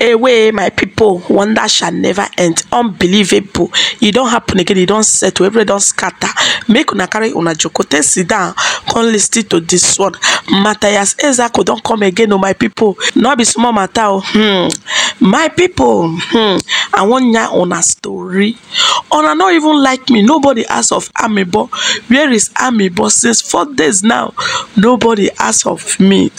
Away, my people, wonder shall never end. Unbelievable. E don happen again, e don settle, everybody don scatter. Make una carry una jokote sit down, come listen to this one. Matthias Ezeaku don come again, oh my people. No be small matter, oh. My people, I wan yarn una story. Una no even like me. Nobody ask of Amebo. Where is Amebo? Since 4 days now, nobody ask of me.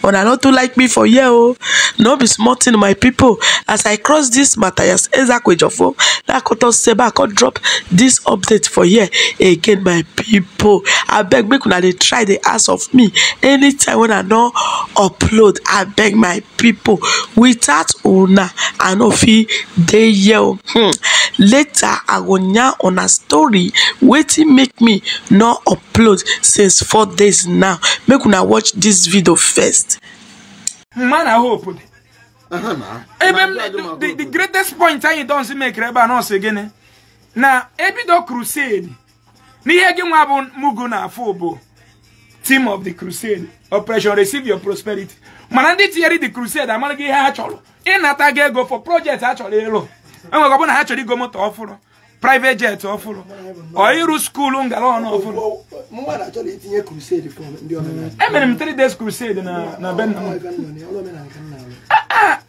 Una no too like me for here, oh. No be small thing, my people. As I cross this Matthias Ezeaku Ejiofor, that I say back, I drop this update for here again, my people. I beg make una dey try the ask of me anytime when I no upload. I beg my people, without una I no fit dey here. Later I go yarn on a story wetin make me not upload since 4 days now. Make una watch this video first. Man, I hope. The greatest point I don't see make reba no say again. Na ebido crusade. N'ihe gị nwa bụ mugu na afọ bụ team of the crusade, operation receive your prosperity. Mana ndị tinyere the crusade amara gị ihe ha chọrọ. Ịnata gị ego for project ha chọrọ ịlụ. Enwere ọ bụ na ha chọrọ igo moto ọfụrụ, private jet ọfụrụ, ọ ịrụ skuulu ngala ọnụ ọfụrụ. Emere m 3 days crusade na be nna m.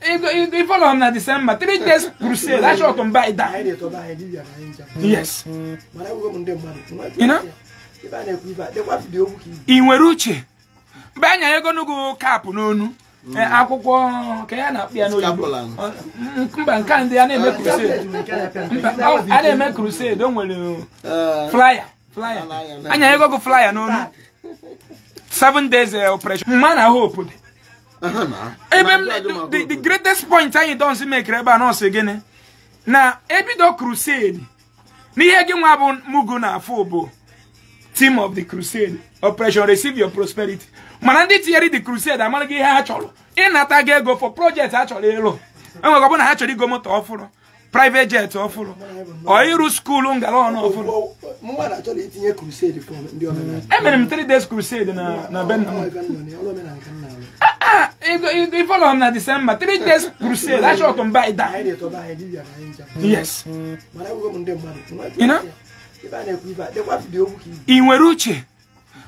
You follow him na December, 3 days crusade. I shot him by that. Yes. You know? I nwere uche. Mgbe anya ego nugu cap n'onu. Akwụkwọ ka ya na-akpị ya n'oyibo. Mba nke ndị a na-eme crusade. Mba a na-eme crusade, o nwere flyer, flyer. Anya ego go flyer n'onu. 7 days operation. Man, I hope. The greatest point I don't see make reba no say again. Na ebido crusade. N'ihe gị nwa bụ mugu na afọ bụ team of the crusade, operation receive your prosperity. Mana ndị tinyere the crusade amara gị ihe ha chọrọ. Ịnata gị ego for project ha chọrọ ịlụ. Enwere ọ bụ na ha chọrọ igo moto ọfụrụ, private jet ọfụrụ, ọ ịrụ skuulu ngala ọnụ ọfụrụ. Emere m 3 days crusade na be nna m. You follow him na December, 3 days crusade. I shot him by that. Yes. You know? I nwere uche.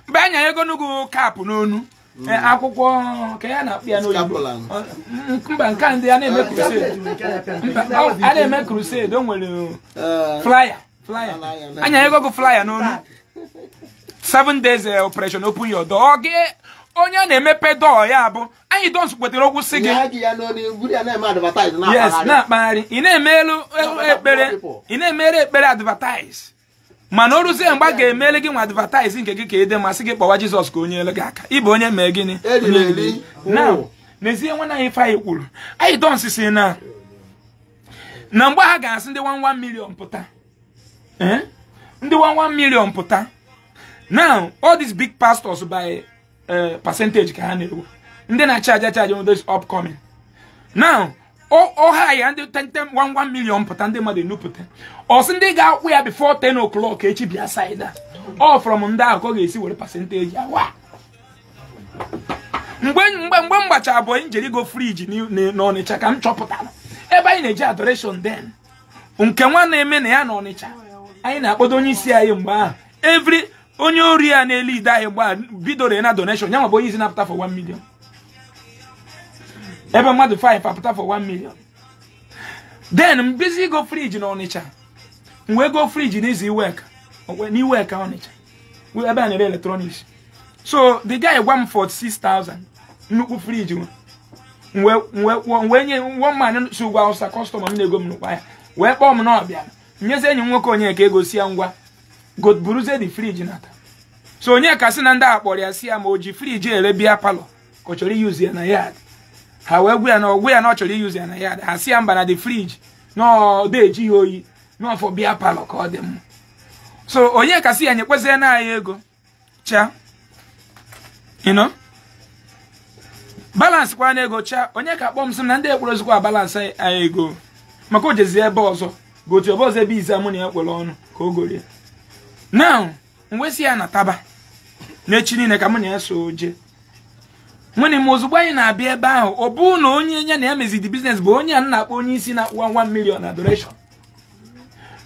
Mgbe anya ego nugu cap n'onu. Akwụkwọ ka ya na-akpị ya n'oyibo. Mba nke ndị a na-eme crusade. Mba a na-eme crusade, o nwere flyer, flyer. Anya ego go flyer n'onu. 7 days operation open your door. Onye na-emepe door ya bụ anyị don kwetere okwu sị gị. Yes, na-akpagharị. Ị na-emelu ekpere, ị na-emere ekpere advertise. Mana o ruzie mgbe a ga-emele gị nwa advertise nke gị ka ede masị gị kpọwa Jizọs ka onye ele gị aka. Ị bụ onye mee gịnị? Now, n'ezie nwanne anyị ife anyị kwuru. Anyị don sisi na mgbe ha ga-asị ndị 1 million pụta. Ndị 1 million pụta. Now, all these big pastors by percentage ka ha na-ewu. Ndị na-charge charge on this upcoming. Now, ọ ha ya ndị 10 1 million pụta ndị mmadụ enupụta. Ọ sị ndị ga-akwụ ya before 10 o'clock echi bịa side. All from ndị ahụ ka ọ ga-esi were percentage ya wa. Mgbe m gbacha abụọ njeri go friji n'Ọnịcha ka m chọpụtara. Ebe anyị na-eji adoration then. Nke nwa na-eme na ya n'Ọnịcha. Anyị na-akpọdo onye isi anyị mgbe ahụ. Every onye ori ya na-ele ide anyị mgbe a bidoro na donation ya ma bụ onye isi na-apụta for 1 million. Ebe mmadụ 5 apụta for 1 million. Then m busy go friji n'Ọnịcha. M wee go friji n'izu Iweka. N'iweka Ọnịcha. Ebe a na-ere electronics. So the guy gwa m 46,000. Nnukwu friji m wee nye one man si ụgwọ Hausa customer m na-ego m nnukwu ahịa. Wee kpọọ m n'ọbịa. Nyezi enyi m nwoke onye ka ego si ya ngwa. God buruzie the friji nata. So onye ka sị na ndị a kpọrọ ya si ya ma o ji friji ere bịa palọ ka ọ chọrọ iyuzu ya na yard. Ha wee gwa ya na ọgwụ ya na ọ chọrọ iyuzu ya na yard. Ha si ya mba na the friji na ọ dị eji ya oyi na ọfọ bịa palọ ka ọ dị mma. So onye ka sị ya nyekwezie na anyị ego. Cha. You know? Balance kwa na ego cha. Onye ka kpọọ m sị na ndị ekpere ozikwa balance anyị ego. Maka o jezie ebe ọzọ. Gotu ebe ọzọ ebe ize mụ na ya kwere ọnụ ka o gorie. Now, m wee sị ya na taba. N'echi niile ka mụ na ya so jee. Nwene m ozugbo anyị na-abịa ebe ahụ, ọ bụ na onye ya na ya mezidi business bụ onye a na-akpọ onye isi na 1 million adoration.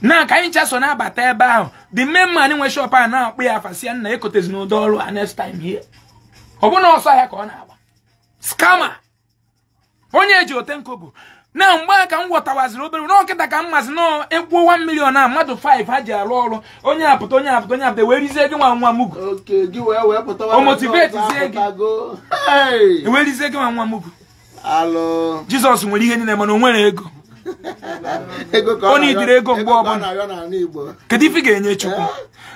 Na ka anyị ncha so na-abata ebe ahụ, the main man nwe shop a na-akpọ ya afa si ya nna ekotezi n'ụdọ ọrụ a next time here. Ọ bụ na ọsọ ahịa ka ọ na-agba. Scammer. Onye eji otenko bụ na mgbe a ka m ghọtawaziri obere na ọkịta ka m mazi na ekwuo 1 million na mmadụ 5 ha ji arụ ọrụ, onye apụta onye apụta onye apụta wee rizie gị nwa nwa mugu. O motivate zie gị. Wee rizie gị nwa nwa mugu. Jizọs nwere ihe niile mana o nwere ego. Onye idiri ego mgbe ọbụla. Kedu ife ị ga-enye Chukwu?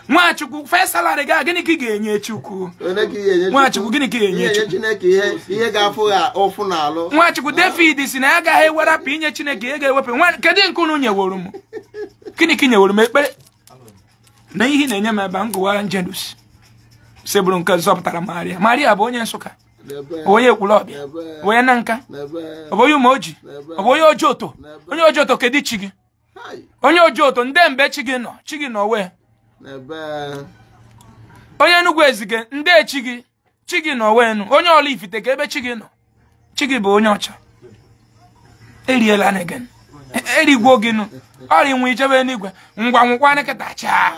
Nwachukwu first salary ga gịnị ka ị ga-enye Chukwu? Nwachukwu gịnị ka ị ga-enye Chukwu? Nwachukwu David si na ya agaghị ewerapụ inye Chineke ihe ga-ewepụ. Kedu nke unu nyeworo m? Gịnị ka ị nyeworo m ekpere? Na ihe na-enye m ebe m gụwara Njenus sebụrụ nke zọpụtara Maria. Maria bụ onye Nsụka, onye Ekwulọbịa, onye Nanka, ọ bụ onye Umeoji, ọ bụ onye Ojoto. Onye Ojoto kedu chi gị? Onye Ojoto ndị mbe chi gị nọ, chi gị nọ wee. Onye Enugwu Ezike ndị chi gị, chi gị nọ wee nụ. Onye Oraifite ka ebe chi gị nọ, chi gị bụ onye ọcha. Eriela na gị, erigwo gị nụ, ọrịa nwe ichebe n'igwe ngwa nwụkwa nkịta chaa.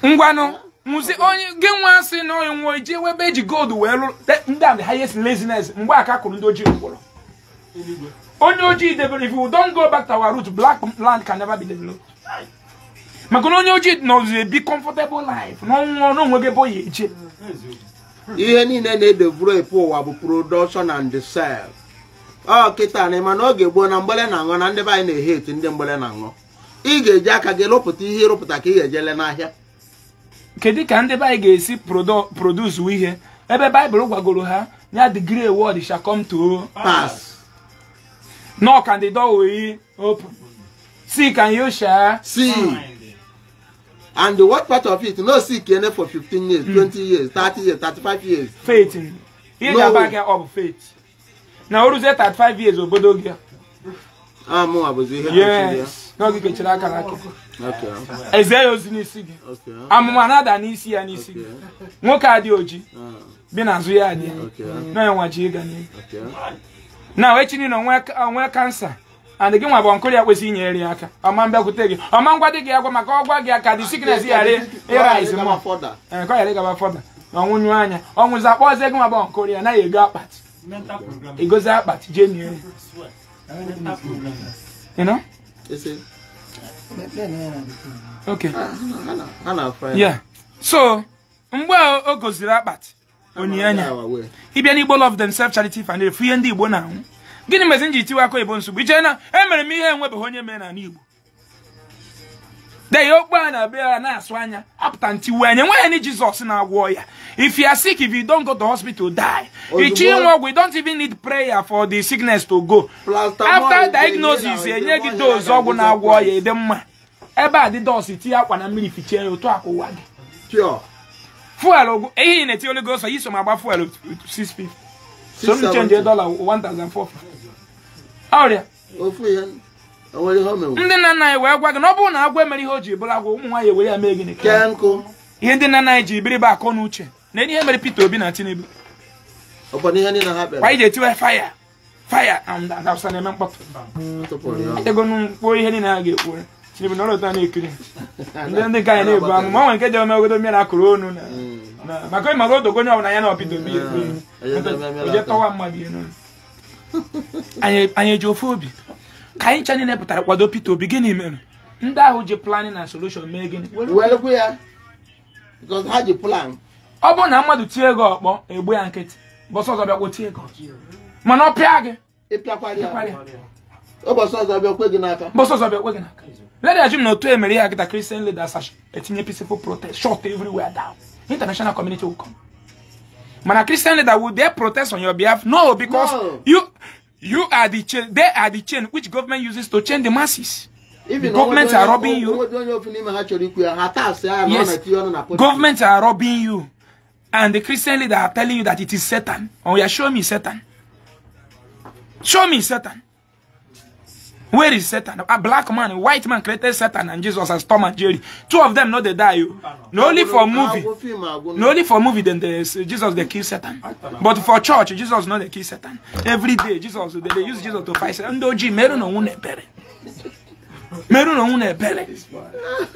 Ngwanụ nwụsị onye gị nwa sị na onye nwụọ iji ebe eji gold wee lụrụ ndị a the highest laziness mgbe aka kụrụ ndị ojii mkpụrụ. Onye ojii debere, if we don't go back to our root, black land can never be developed. Maka na onye ojii nọzi ebi comfortable life na ọnwụọ na onwe gị ebe ọ ya eje. Ihe niile na-edevelop ụwa bụ production and the sale. Ọ kịta na ịma na oge gboo na mgbele na-aṅụ na ndị be anyị na-ehe etu ndị mgbele na-aṅụ. Ị ga-eji aka gị rụpụta ihe ịrụpụta ka ị ga-ejele n'ahịa. Kedu ka ndị be anyị ga-esi produce ihe ebe Baịbụl gwagoro ha ya the grey word shall come to pass. Knock and the door will open. Seek and you shall see. And the what part of it? No seek any for 15 years, 20 years, 30 years, 35 years. Faith in. Ihe ga-aba gị ọ bụ faith. Na oruzie 35 years obodo gị. Ah, mụ abụzi ihe kechiri ya. N'oge kechiri aka n'aka. Eze ya ozi n'isi gị. Amụma na-ada n'isi ya n'isi gị. Nwoke adị oji. Bi n'azụ ya adị. Na ya nwa ji ịga n'ihu. Na echi niile onwe kansa. And gị nwa bụ nkụrụ ya kwesịrị inyere ya aka. Ọma mbịakwute gị. Ọma ngwa dị gị agwa maka ọgwa gị aka dị sickness ghara ịrise mọ. Ka ọ ghara ịgaba fọda. Na ọnwụnyụ anya. Ọnwụzi akpọzie gị nwa bụ nkụrụ ya naghị ego akpati. Egozi akpati jee nie. You know? Okay. Yeah. So, mgbe o goziri akpati onye anya. Ịbịa n'Igbo Love Themselves Charity Foundation fụ ihe ndị Igbo na-ahụ. Gịnị mezi m ji tiwe aka oyibo nsogbu? Iche na emere m ihe enwebeghị onye mere n'ala Igbo. Dee okpu a na-abịa na-asụ anya apụta ntiwe anya enweghị any Jizọs na-agwọ ya. If you are sick, if you don't go to hospital, die. Ichi nwe ọgwụ, you don't even need prayer for the sickness to go. After diagnosis, enye gị dose ọgwụ na-agwọ ya ịdị mma. Ebe a dị dọsị tinye akwa na mmiri fichie ya otu akwa ụwa gị. Fuel ọgwụ ihe ị na-etinye olu gị ọsọ iso ma agba fuel 650. So m change dollar 1450. Ọrịa. Ndị nna nna anyị wee gwa gị na ọ bụrụ na agwọ emere ihe o ji bụrụ agwọ, ụmụ nwaanyị ewere ya mee gịnị? Ihe ndị nna nna anyị ji biri bụ akọ na uche. Na ihe mere Peter Obi na Tinubu. Kwa iji etiwe fire fire and Hausa na-eme mkpọtụ. Ego mkpọ ihe niile a ga-ekwu. Tinubu nọrọ otu a na-ekiri. Ndị nke anyị na-ebu amụma onwe nke ji ome ogodo mmiri akụrụ onu na maka ịma odogo onye ọbụla ya na Peter Obi oje tọwa mmadụ ihe n'onu. Anyị eji ofe obi ka anyị ncha niile pụtara kwado Peter Obi. Gịnị mere ndị ahụ ji planning and solution mee gịnị? Ọ bụrụ na mmadụ tie ego ọkpọ egbu ya nkịtị, bọsọ ọzọ bịakwa tie ego mana ọ pịa gị ụbọchị ọzọ bịa kwe gị n'aka. Bọsọ ọzọ bịa kwe gị n'aka. Let us assume na otu emere ya kịta Christian leaders etinye peaceful protest shut everywhere down. International community will come. Mana Christian leader, will they protest on your behalf? No, because no. You are the chain. They are the chain which government uses to chain the masses. Even governments are robbing you. Yes, governments are robbing you, and the Christian leader are telling you that it is Satan. Oh yeah, show me Satan. Show me Satan. Where is Satan? A black man, a white man created Satan and Jesus as Tom and Jerry. Two of them, no, they die. No, only for movie. No, only for movie, then Jesus, they kill Satan. But for church, Jesus, no, they kill Satan. Every day, Jesus, they use Jesus to fight Satan. Ndoji, meru no une pere. Meru no une pere.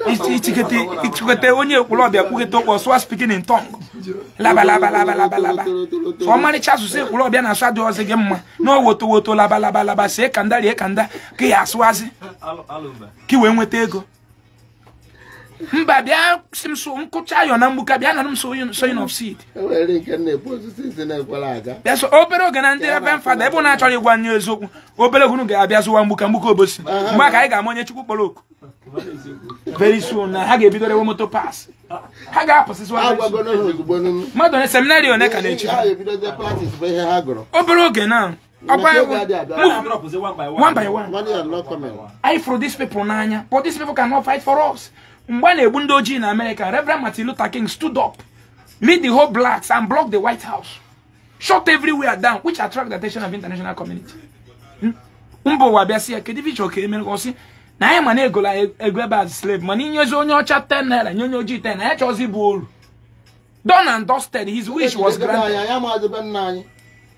Ichikete onye ekwulobia kwugete okwu ọsụwa speaking in tongue. Laba laba laba laba laba. So ọmarịcha asụsụ ekwulobia na-asụ adịghị gị mma. No woto woto laba laba laba see kanda rie kanda ka ya asụwazi. Ka wee nweta ego. Mba bịa si m so nkụcha ayọ na mgbuka bịa na m sowing of seed. Bịa so obere oge na ndị Reverend Father ebe na-achọrọ ịgwa anyị eziokwu obere oge unu ga-abịa zụwa mgbuka mgbuka obosi. Mgbe a ka anyị ga-ama onye Chukwu kpọrọ oku. Very soon na ha ga-ebido rewe moto pass. Ha ga-apụsịsịwa. Mmadụ onye seminarị one ka na-echi. Obere oge na one by one. I throw these people n'anya, but these people cannot fight for us. Mgbe a na-egbu ndị ojii na America, Reverend Martin Luther King stood up, lead the whole blacks and blocked the White House, shot everywhere down, which attract the attention of international community. Mba ụwa bịa sị ya kedu ife ịchọ ka emere ka ọ sị na anyị ma na-egola ego ebe as slave mana inyezi onye ọcha 10 naira nye onye ojii 10 na ya chọzi bụ oru. Done and dusted, his wish was granted.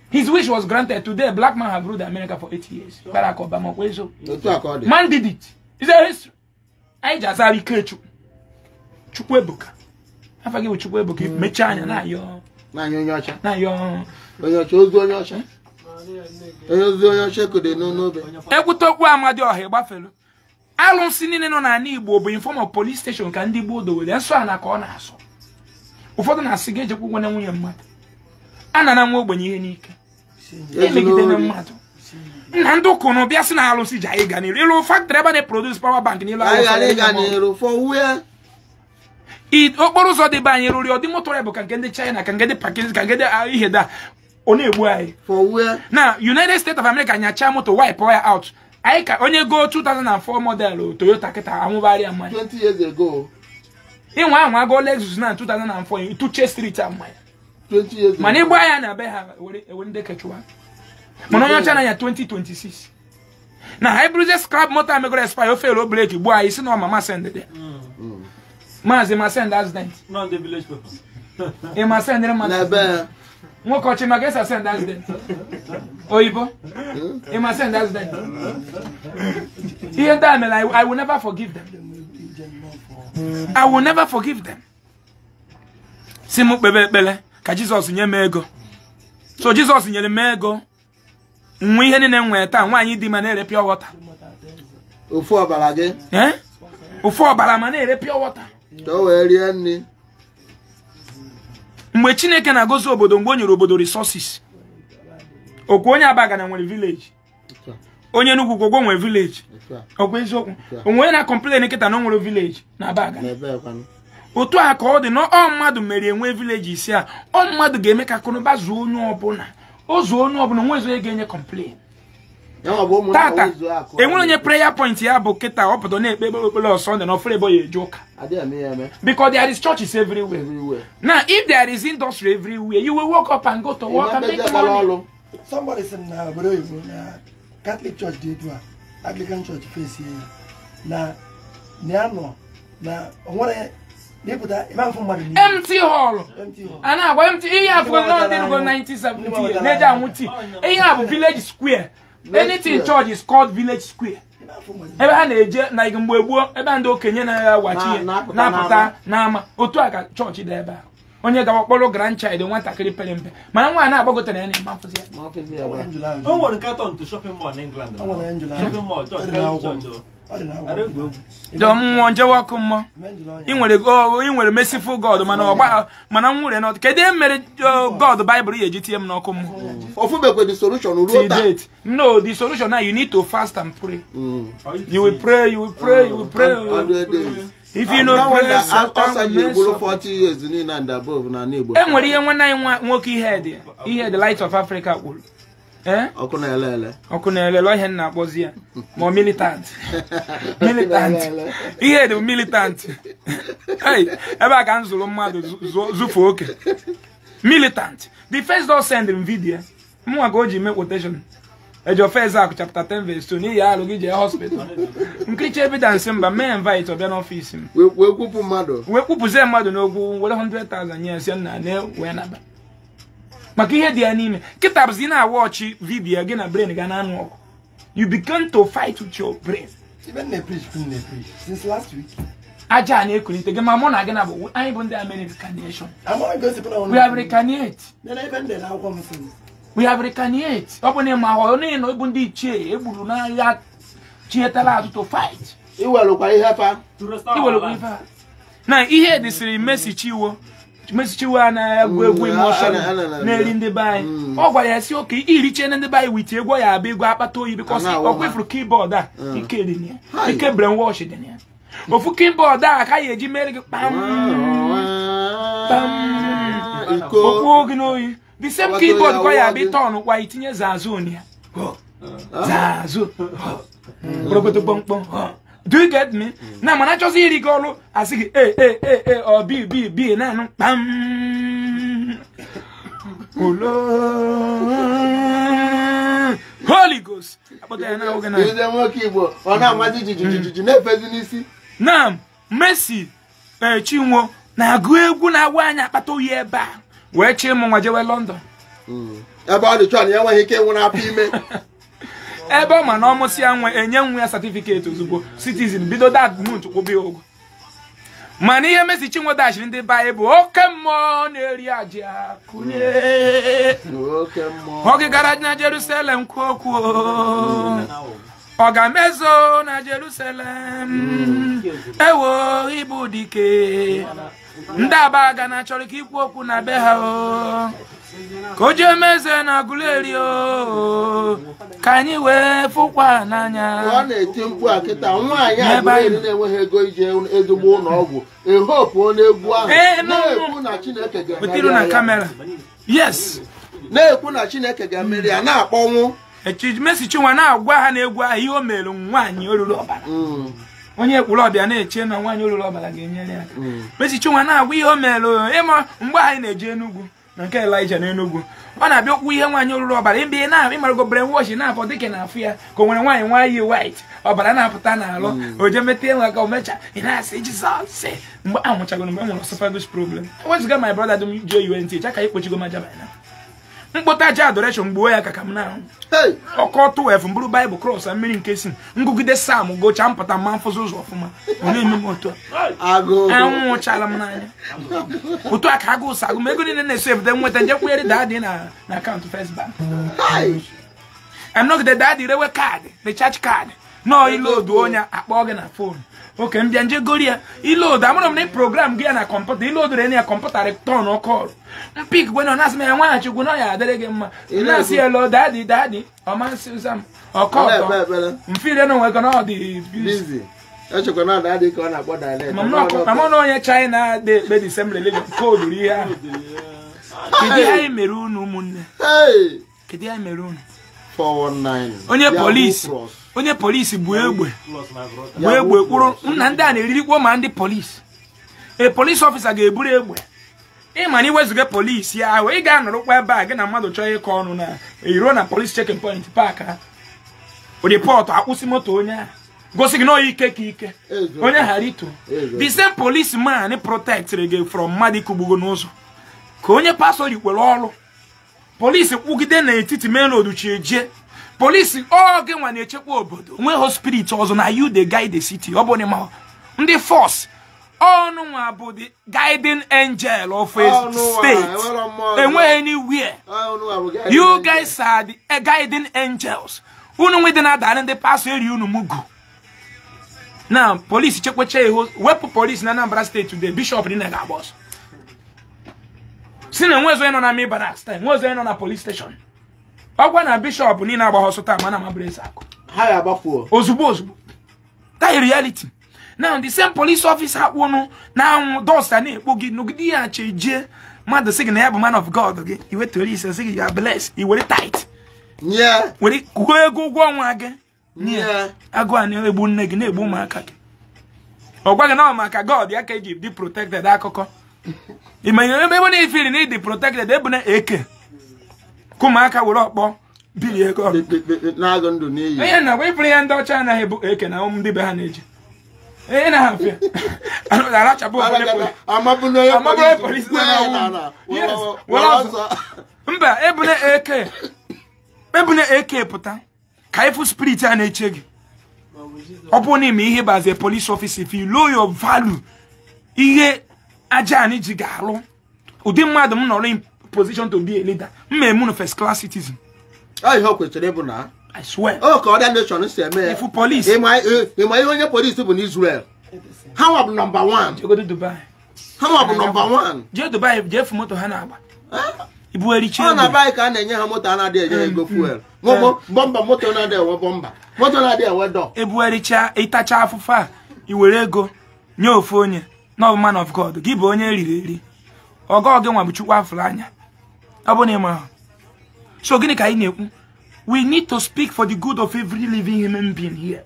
His wish was granted. Today, black man have ruled America for 8 years. Barack Obama, man did it. It's a history. I just have Ikechukwu. Chukwuebuka. Afa gị bụ Chukwuebuka mechie anya na ayọ. Na onye ọcha. Na ayọ. Onye ọcha ozu onye ọcha. Onye ozu onye ọcha ekode n'obe. Ekwute okwu Amadioha ịgbafelu. Alụsị niile nọ n'ala Igbo bụ in form of police station ka ndị gboo dowere nsọ ana ka ọ na-asọ. Ụfọdụ na-asị gị ejekwa ụgwọ na nwunye mmadụ. A na-ana nwa ogbenye ihe n'ike. Emegidere mmadụ. Nna ndị ụkụnụ bịa sị na alụsị ji anyị ga n'iru. Ịlụ factory ebe na-produce power bank n'ilu alụsị. Okporo ụzọ dị be anyị rụrụ ọ dị moto bụ ka nke ndị China ka nke ndị Pakistan ka nke ndị ihe da ọ na-egbu anyị. Na United States of America nyacha moto wipe ya out. Anyị ka onye go 2004 model Toyota kịta anwụgharịa mmanya. 20 years ago. Ịnwa anwa go Lexus na 2004 Tuche Street mmanya. 20 years ago. Mana ịgba ya na be ha were ndị kechụwa. Mana onye ọcha na ya 2026. Na hybrid scrap motor amegoro expire ofelo brake gbuo anyị si na mama send there. Maazị ma send accident. Not the village people. Ị ma send mmadụ. Na ebe nwoke ọchị maka esa send accident. Oyibo. Ị ma send accident. Ihe ndị a mere I will never forgive them. I will never forgive them. Si m kpebe ekpele ka Jizọs nye m ego. So Jizọs nyere m ego. Nwe ihe niile nwee taa nwaanyị dị ma na-ere pure water. Ofu ọbara gị? Eh? Ofu ọbara ma na-ere pure water. Ka o wee rie nri. Mgbe Chineke na-agọzi obodo mgbe o nyere obodo resources. Okwu onye Abagana nwere village. Onye Enugu Gwogwo nwere village. Okwu eziokwu. Onwe onye na-complain kịta na o nwere village na Abagana. Otu a ka ọ dị na ọ mmadụ mere enwe village isi a ọ mmadụ ga-eme ka akụnụba zuo onye ọbụla. O zuo onye ọbụla nwe ezo ga-enye complain. Tata enwere onye prayer point ya bụ kịta ọ pụta na-ekpe ekpere ekpere Sunday na ofere ebe ya eje ụka. Because there is churches everywhere. Now if there is industry everywhere, you will wake up and go to work and make money. Somebody said na obodo oyibo na Catholic Church dị etu a, Anglican Church face ya na na nọ na onwere empty hall. And I went to go 1970. Village Square. Anything church is called Village Square. Ebe ha na-eje na mgbe gboo ebe ndị okenye na-awachi na-apụta n'ama otu a ka chọọchị dị ebe a. Onye gawa kpọrọ grandchild nwatakịrị pere mpe mana nwa na-agbagotere ya na-eme afụzi ya. O nwere carton to shopping mall in England. Shopping mall, church. Jọ mmụọ njewe ọkụ mmụọ. Ị nwere merciful God mana ọgba mana nwere na kedu ihe mere God Bible ya eji tinye m n'ọkụ mmụọ? Ofubekwe the solution ruo taa. No, the solution now you need to fast and pray. You will pray, you will pray, you will pray. 100 days. If you no pray, Satan will mess 40 years in and above na n'Igbo. E nwere ihe nwanne anyị nwoke ihe the Light of Africa kwuru. Eh? Ọkụ na-ele ele. Ọkụ na-ele ele ihe na-akpọzi ya. Ma militant. Militant. Ihe dị militant. Hey, ebe a ka m zụrụ mmadụ zufuo oke. Militant. The first door send him video. Mụnwa ka o ji mee quotation. Ejiofor Ezeaku chapter 10 verse 2 n'ihi alụ gị jee hospital. Nkiricha evidence mba mee invite ọbịa n'ọfịs m. Wee kwupụ mmadụ. Wee kwupụzie mmadụ n'okwu were 100,000 nye sị nna na wee naba. Maka ihe dị ya n'ime. Kịta bụzi na-awọchị vidiyo gị na brain ga na-anụ ọgụ. You begin to fight with your brain. Even they preach, since last week. Aja na-ekulite gị ma mụ na gị na bụ anyị bụ ndị American. We have reincarnate. We have reincarnate. Ọ bụ na ịma ahụ onye na ịbụ ndị ichie egburu n'agha chietala azụ to fight. Iwelụkwa ihe fa. Iwelụkwa ihe fa. Na ihe dịsịrị Mercy Chinwo. Mercy Chinwo a na-egwu egwu emotion na-eri ndị be anyị. Ọ gwara ya si oke iriche na ndị be anyị wit egwu ya abịa egwu akpata oyi because ọ kwefuru keyboard a ike dị na ya. Ike brainwash dị na ya. Ofu keyboard a ka ya eji mere gị kpam kpam okwu gị n'oyi. The same keyboard kwa ya be turn kwa itinye zazu ni ya. Zazu. Korokoto kpọmkpọm. Do you get me? Na mana achọzi iri gị ọlụ asị gị A A A A or B B B na anụ kpam. Olo Holy Ghost. Akpọta ya na oge na. Eze nwoke Igbo ọ na-amaji jijijiji na-efezi n'isi. Na Mercy Chinwo na-agụ egwu na-agwa anyị akpata oyi ebe a. Wee chi mụ nwa jewe London. Ebe ọ dị chọọ na ya enweghị ike ịnwụ n'afọ ime. Ebe ọ ma na ọmụsị ya nwe enye nwa ya certificate ozugbo citizen bido that month kwụbi ụgwọ. Mana ihe Mercy Chinwo dachiri ndị be anyị bụ oke mmụọ na-eri aja kụnye. Oke mmụọ. Oge gara na Jerusalem kwuo okwu. Ọ ga-emezo na Jerusalem. Ewo ịbụ dike. Ndị abaga na chọrọ ka ikwu okwu na be ha o. Ka o jee meze na Aguleri o. Ka anyị wee fụkwa n'anya. Ọ na-eti mkpu a kịta nwaanyị Aguleri na-enweghị ego ije ezigbo ụlọ ọgwụ. Ehopu onye egwu ahụ na-ekwu na Chineke ga-emeri na kamera. Yes. Na-ekwu na Chineke ga-emeri ya na-akpọnwụ. Mercy Chinwo na-agwa ha na-egwu ahụ ihe o mere nwaanyị oruru ọbara. Onye ekwuru ọbịa na-eche na nwaanyị oruru ọbara ga-enyere ya aka. Mercy Chinwo na-agwa ihe o mere ịma mgbe anyị na-eje Enugu na nke Elijah na Enugu. Ọ na-abịa okwu ihe nwaanyị oruru ọbara mgbe na ịmarago brainwash na-afọ dịka na afụ ya ka o nwere nwaanyị nwaanyị white ọbara na-apụta n'alụ o je mete nwa ka o mecha ị na-asị Jizọs mgbe a mụchagoro mgbe e nwere esophagus problem. Wezuga my brother dum jee UNT chaka ikpochigo m aja na mkpụta aja adoration gbuo ya ka m na-ahụ. Ọkọ 12 mbụrụ Bible cross mmiri nke si ngụgide Sam gocha mpụta mma mfụzi ụzọ ọfụma ọ na-eme m otu a anwụchala m n'anya otu a ka agụụ sa agụ m ego niile na-eso ebute nweta nje kwụnyere dadị na akaụntụ First Bank. Anọgide dadị rewe kaadị recharge kaadị nọọ ilodu onye akpọ gị na fon oke mbịa nje gori ya ilodu amụrụ m na program gị ya na kọmputa iloduru ya na kọmputa return kọl mpik gwe na ọ na-asị m ya nwaghachi gwe na ọ ya adịrị gị mma na-asị ya lo dadị dadị ọmasị ụza m ọkọ ọtọ mfire na onwe gị na ọ dị busy. Ma na onye China dị ekpe the same religion koduru ihe ahụ. Kedu ihe anyị mere unu ụmụnne? Kedu ihe anyị mere unu? 419. Onye polisi bụ egbe bụ egbe kwuru nna ndị a na-eririkwa ma ndị polisi. A police officer ga-eburu egbe ịma na iwezuga polisi ahụ ị ga-anọrọkwa ebe a gị na mmadụ chọọ ịkọ ọnụ na iruo na police checking point park ha rịpọtụ akwụsị moto onye ahụ gosi gị na ike ka ike onye ghara ito. The same policeman protectịrị gị from mmadụ ịkụgbugo n'ụzọ ka onye pastọ rikwere ọrụ polisi kwugide n'etiti main road chi eje polisi ọ gị nwa na-echekwa obodo nweghị spirit ọzọ na you dey guide the city. Ọ bụ na ndị force ọnụ nwa bụ the guiding angel of a state enweghị anywhere. You guys are the guiding angels. Unu nwe dị na-adarị ndị pastọ eri unu mugu. Na polisi chekwacha ihu wepụ polisi na Anambra steeti today bishọp dị na ga-agba ọsọ si na nwezo onye nọ na mi barracks time nwezo onye nọ na police station ọgwa na bishọp niile agbagha ọsọ taa mana mabụrụ eze akụ ha ya agbafuo ozugbo ozugbo. That is reality. Now the same police officer akpụnụ na anwụ dọsta na-ekpo gị nọgide ya achọ ije mmadụ sị gị na ya bụ man of God gị iwetara isi sị gị ya bless i were tight were kwuo ego ụgwọ ọnwa gị agụụ a na-egbu nne gị na-egbu ụmụaka gị ọ gwa gị na ọ maka God ya ka eji dị protected akụkọ ebe na ifiri na ịdị protected ebu na eke ka ụmụaka were ọkpọ Biri ego. Na-agụ ndụ n'iyi. Ihe na wepụrụ ya ndị ọcha anaghị ebu eke na ndị be ha na-eji. Ihe na ha afịa. Arachapụ obodo. Amabụrụ onye polisi na mba ebune eke. Ebune eke pụta. Ka ifu spirit a na-eche gị. Ọ bụrụ na ime ihe bụ as a police officer, if you know your value, ihe aja anyị ji ga-alụ. Ụdị mmadụ m nọrọ in position to be a leader. M emu na first class citizen. Ọ ihe o kwesịrị ịbụ na. I swear. Ọ ka other nation si eme ya. Ifu police. Ịma ihe onye police bụ n'Israel. Ha nwa bụ number 1. Jegodo Dubai. Ha nwa bụ number 1. Jee Dubai jee fu moto ha na-agba. Ibughericha ọ na baị ka a na-enye ha moto a na-adịghị enye ha ego fuel. Bọmba moto na-adịghị enwe bọmba. Moto na-adịghị enwe dọ. Ebughericha ịtacha afụfụ a i were ego nye ofu onye na man of God gị bụ onye eriri eri. Ọgọ gị nwa bụ Chukwu afụrụ anya. Ọ bụ na ịma ahụ. So gịnị ka anyị na-ekwu? We need to speak for the good of every living human being here.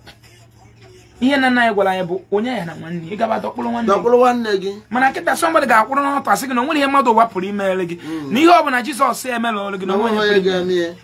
Ihe na nna anyị gwara anyị bụ onye ya na nwanne ị gaba dọkpụrụ nwanne gị. Dọkpụrụ nwanne gị. Mana nkịta somebody ga-akwụrụ n'ọtọ asị gị na o nwere ihe mmadụ ụwa pụrụ imere gị. Na ihe ọ bụla Jizọs emela ọrụ gị na onwe onye pụrụ ime.